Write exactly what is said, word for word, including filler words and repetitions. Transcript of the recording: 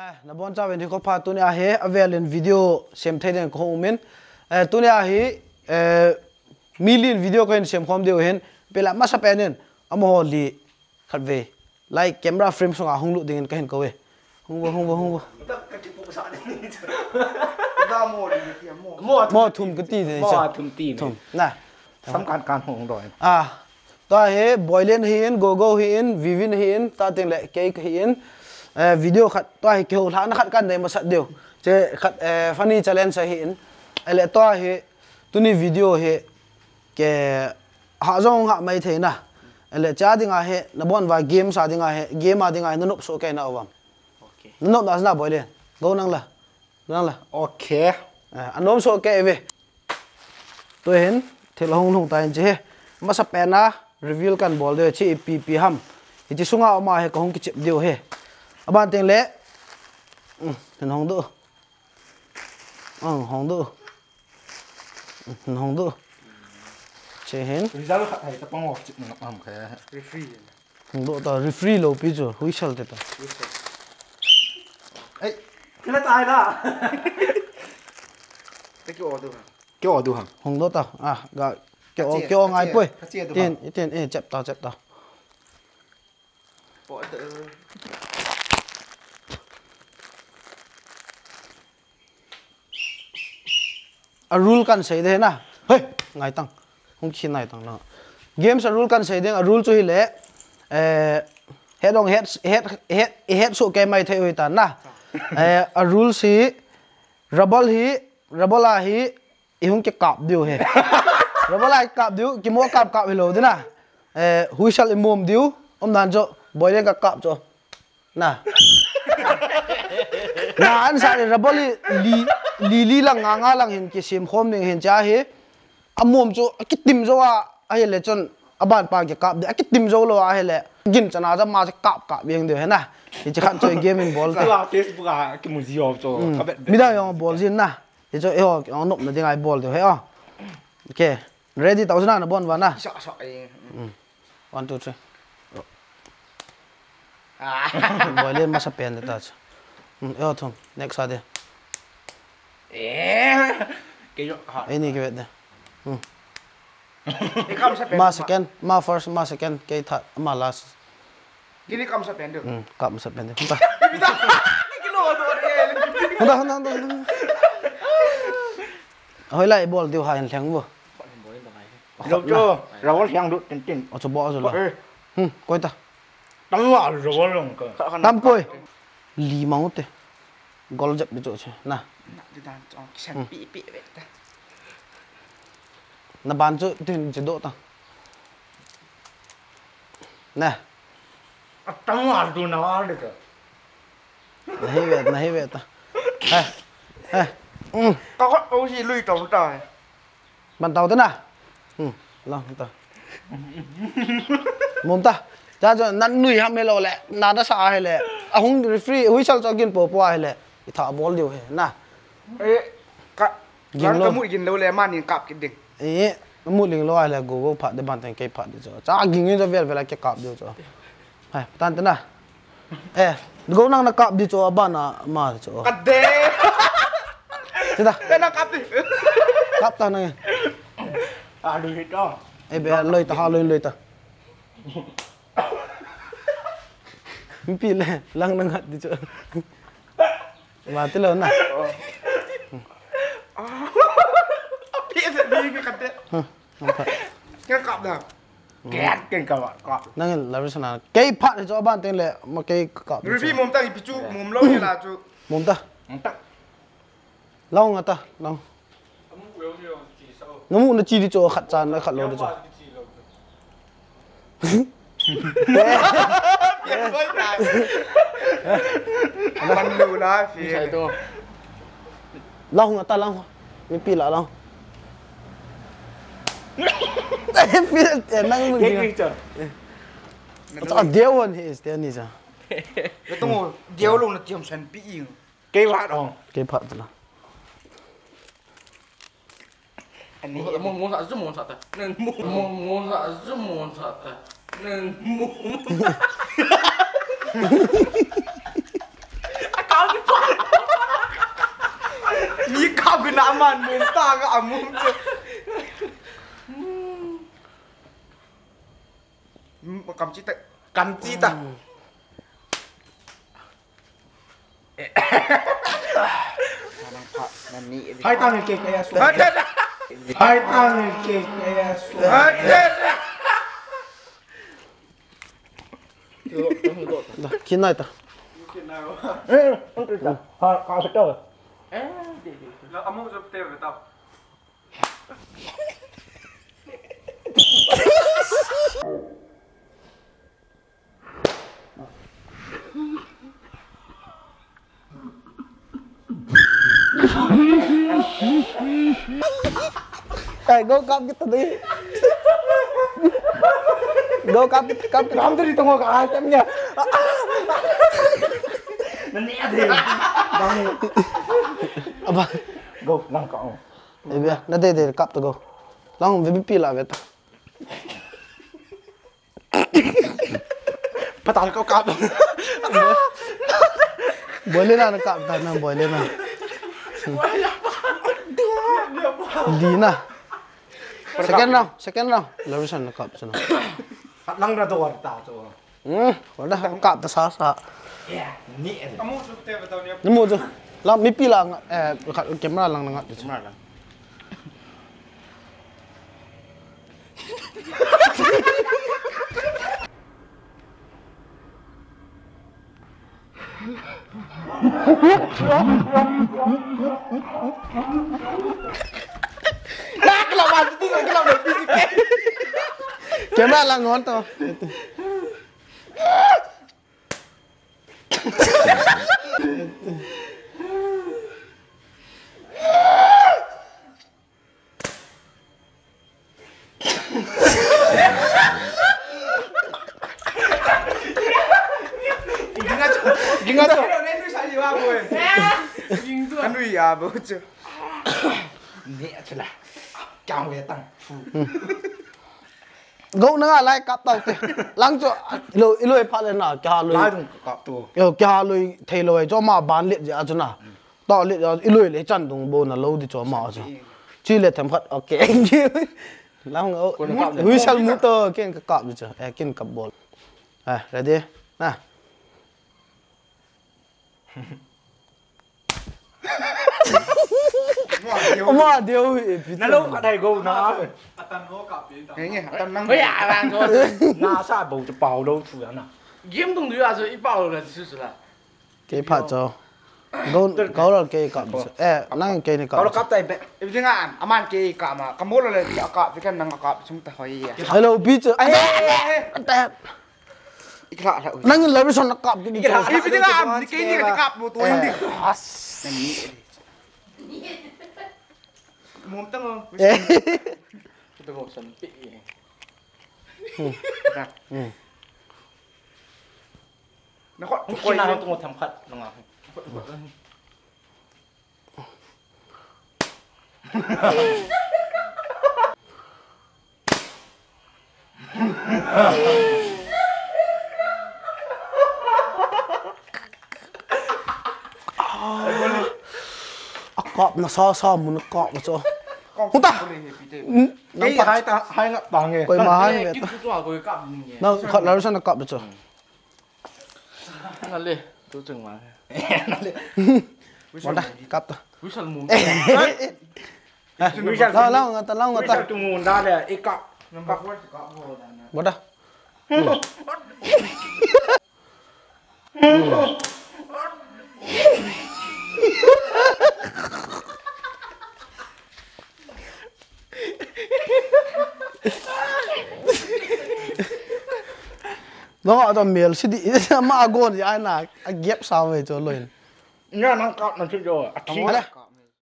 Eh, nabonchauvin nikho pha, tunia hi avelin video sem thei ding kahung umin. Eh, tunia hi, eh, mi li in video kahin sem khom diu ahin, pela masa pen in, amaho li khatvei. Like camera frame sunga hung lut dingin kahin kou e. Hung vo, hung vo, hung vo. Ka kipu sa ni. Mo, mo thum kati de. Mo thum ti ni. Thum. Na. Sam kan kan hung doi. Ah. Tua hi Boilen hi in, Gogo hi in, Vivin hi in, ta teng le kei ka hi in. Eh, video khat, tua hi kihou lhana khat kan nei masat diu. Che khat, eh, funny challenge hi in. Ele tua hi, tuni video hi, ke ha jong ha mai thei na. Ele cha dinga hi, nabon uva game sa dinga hi, game a dinga hi, nanop soh kei na uvam. Okay. Nanop na sna Boilen. Go nang la. Nang la. Okay. Eh, anom soh kei ve. Tuhin, thil hung lhung ta in chi he. Masa pen a, reveal kan bol diu chi ipi ipi ham. Hichi sunga um a hi kahung kichep diu he. Aban teng le. Um, hin hong du. Ang, hong du. Um, hin hong du. Chi hin. Result khat hai ta pang wak chip na am kha. Referee. Hung doh ta, referee lou pi chu, huisal te ta. Ei. Kila tai la. Te ki order ha. Ki order ha. Hung doh ta. Ah, ga, ki o, ki o ngai poi. Tin, tin, eh, chep ta, chep ta. A rule kan sei de na. Hei, ngai tang. Hung khi ngai tang la. Games a rule kan sei ding, a rule chu hi le. Eh, head on head, head, head, head su ke mai thei ui ta na. Eh, a rule si rubble hi, rubble a hi, i hung ke kap diu he. Rubble a i kap diu, ki mo kap kap hi lo de na. Eh, huisal i mom diu, om nan jo, boy le ka kap jo. Na. Na an sa le rubble li, li, li lang nga nga lang hin kisim khom ding hin cha hi. A mom chu a kitim jo a, a hi le chun a ban pa ki kap de, a kitim jo lo a hi le. Gin chana ja ma cha kap kap biang de he na. Hi chi khan choi game in bol ta. Sala Facebook a ki mu ji of cho. Ka bet. Mi da yong bol jin na. Hi cho e ho, ong nop na ding ai bol de he o. Okay. Ready tau na na bon va na. Sa sa e. One, two, three. Ah. Boy le masa pen de ta chu. Hmm, yo thum. Next sa de. Eh. Ke yo ha. Ei ni ke vet de. Hmm. Ni kam sa pen. Ma second, ma first, ma second, ke third, ma last. Kini kam sa pen de. Hmm, kam sa pen de. Hunda. Kilo do de. Hunda, hunda, hunda, hunda. Hoi lai bol diu ha in lheng bo. Lo cho, rawal hiang lut tin tin. O cho bo cho lo. Eh. Hmm, koi ta. Tam wa rawal long ka. Tam poi. Li mau te. Gol jep di cho che. Na. Na di dan cho kisan pi pi ve ta. Na ban cho tin che do ta. Na. Tam wa du na wa de ka. Nahi ve, nahi ve ta. He. He. Mm. Ka ko o si lui tong ta. Ban tau ta na. Hmm. Lo ta. Mom ta. Cha cho nan nui ham he lo le. Na da sa he le. A hung referee, huisal cho gin po po he le. I tha bol diu he na. Eh, ka Ging lo. Ka mu ging lo le, mani kap kit ding. Eh, mu ling lo a le, go go phat de ban teng kei phat de cho. Cha ging in cho vel vel a ke kap de cho. Hai, tan te na. Eh, go nang na kap de cho, a ban a ma cho. Ka de. Sita. Te na kap de. Kap ta nang. A, lui to. Eh, be, lui ta, ha, lui, lui ta. Mipi le, lang nang hat de cho. Ma ti lo na. Pi se ni mi kate. Hmm, nampak. Kena kap dah. Ken, ken kap, kap. Nang la ri sana. Kei phat cho ban teng le, ma kei kap. Ri mom ta, i pi chu, mom lo ni la chu. Mom ta. Mom ta. Long ata, long. Namu na chi di cho khat chan na khat lo di cho. Pan lo la fi. Sai to. Long ata long. Mipi la long. Pi, eh, nang mu. Kei, kei cha. Cha dia won hi is dia ni cha. Ka tong dia lo na tiam san pi. Kei phat ong. Kei phat la. Ani mo, mo sa zu mo sa ta. Nang mo, mo, mo sa zu mo sa ta. Nang mo. A kau ki Mi kap na man mun ta ga amun che. Kam chi ta. Kam chi ta. Hai tang ke ke ya su. Hai tang ke ke ya su. Kinai ta. Ha, ka ta. La amu jop te ta. Kai, go kap kita deh. Go kap, kap, kap tadi tunggu ka ai tam nya. Nani ada. Bang. Apa? Go, langkah. Eh, biar, nanti dia kap tu go. Lang V P lah, beta. Patal kau kap. Boleh lah, nak kap dah, nak boleh lah. Di na. Second round, second round. Lalu sana kap sana. Lang dah dua ta tu. Hmm, dah kap dah sasa. Ni. Ni mo tu. Lah, mipi lang, eh, camera lang ngat. Camera lang. Camera lang ngon to. Ginga cho, ginga cho. Anu ya bo cho. Ni achla. Kya hua tang. Go na nga lai kap tau te. Lang cho, lo, iloi pha le na, kya loi. Lai dung kap tu. Yo, kya loi, thei loi, cho ma ban let je a cho na. To le, iloi le chan dung bo na lo di cho ma cho. Chi le them khat, okay. Lang, oh, whistle mu to, ken ka kap di cho. Eh, ken kap bol. Eh, ready? Na. Ama deu hi, eh, Peter. Na lo ka dai go na. Atan ho ka pi ta. Nge, nge, atan nang. Hoi, a lang ko. Na sa bo te pao lo chu na. Game dung du a so i pao la su su la. Kei pha cho. Go, go la kei kap. Eh, nang kei ni kap. Go la kap tai be. Ibi nga, aman kei kap ma. Ka mo la le kap, vi kan nang kap chung ta hoi ya. Hello, Peter. Ai, ai, ai, ai. Ikla la. Nang la bison na kap. Ikla. Ibi nga, ni kei ni kap mo to indi. As. Mom tang. Kita mo san pi. Hmm. Hmm. Na khot, khot, khot, na khot, khot, tham khat, na nga. Akap na sa sa mun akap na cho. Huta. Nang pa hai ta, hai nga ta nge. Koi ma hai nge. Nang khat la sa na kap na cho. Nale, tu chung ma. Nale. Wada, kap ta. Whistle mu. Whistle. La, la, ngata, la, ngata. Whistle tu mu nda le, ikap. Number four tu kap mo da na. Wada. No, a to mel si di, ma gon ya na, a gap sa ve cho loin. Nga nang kap na chu jo, a thi. Ala.